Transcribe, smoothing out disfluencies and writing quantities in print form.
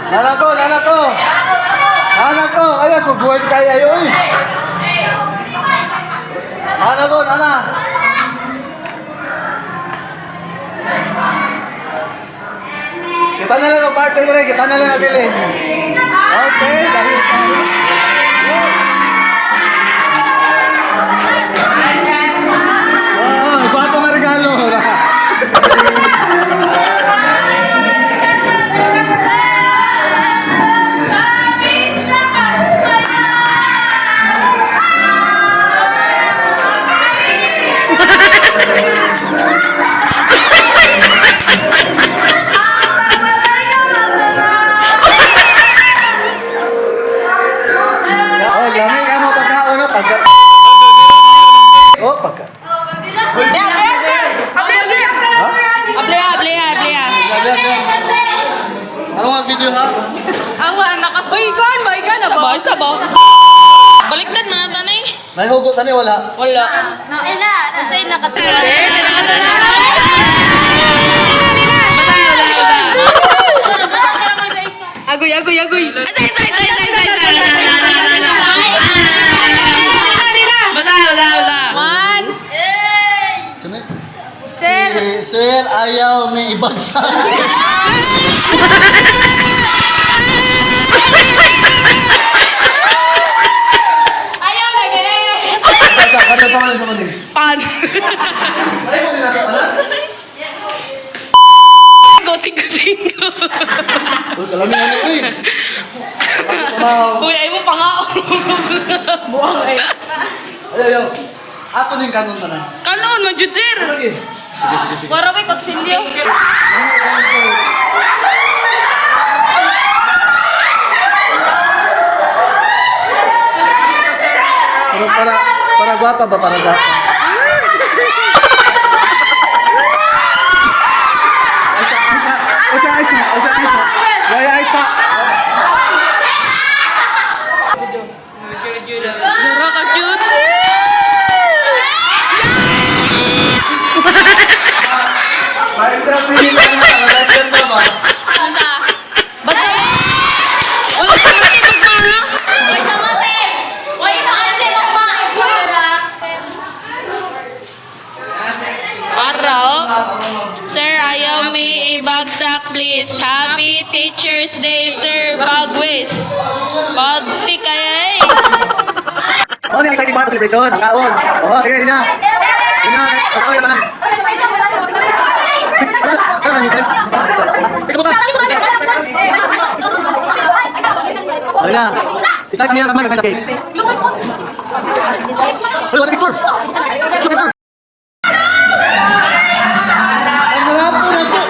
Nana ko, nana ko. Nana ko, ay, subuhin kayo ayo oy. Nana ko, nana. Kita na lang ang party rin, kita na lang ang bilin. Okay, dahil tayo. Wow, gwapo nga regalo. Oh, lami ka mo pagkaon, no? Pagka... Oh, pagka... Ablea, ablea, ablea. Grabe, grabe. Ano nga video ha? Awa, nakas... Uy, ikaw, ba? Ikaw na ba? Isa ba? Baliktad na natin eh. Nahihugot ani wala. Wala. Unsay nakasulat? Agoy, agoy, agoy. Isa, isa, isa, isa, isa, isa, isa, isa, isa, isa. Basta, wala, wala. One. Sunod. Sir. Sir, ayaw ni ibagsak. Ayaw lagi. Basta, kada pa man sa manin. Pan. Ay, mo nila pala. Go, singko, singko. Uy, kalamin ano uy. Kumaw. Uy, ay mo pa nga. Buang ay. Ayaw, ayaw. Ato ning kanon tanan. Kanon, man jud, sir. Ano lagi? Sige, sige, sige. Waro kay kutsilyo. Pero para gwapa ba para gwapa? Isa, isa, isa, isa, isa, isa. Gaya isa. Jura ka cute. Maindra sila na, nagaganda na ba? Basta. Wala sa akin, tugma. Oy, samate. Oy, maante mo. Para, oh. Sir, ayaw may ibagsak, please. Happy Teacher's Day, Sir Bagwis. Pagti kaya eh. Oh, ang exciting part of celebration. Ang kaon. Oh, sige, Lina. Lina, ang kaon tanan. Ano, ano, ano, Ikaw ba? Wala. Isa sa niya naman nagkakay. Uy, what a picture? Picture, picture. Ang rapo na to.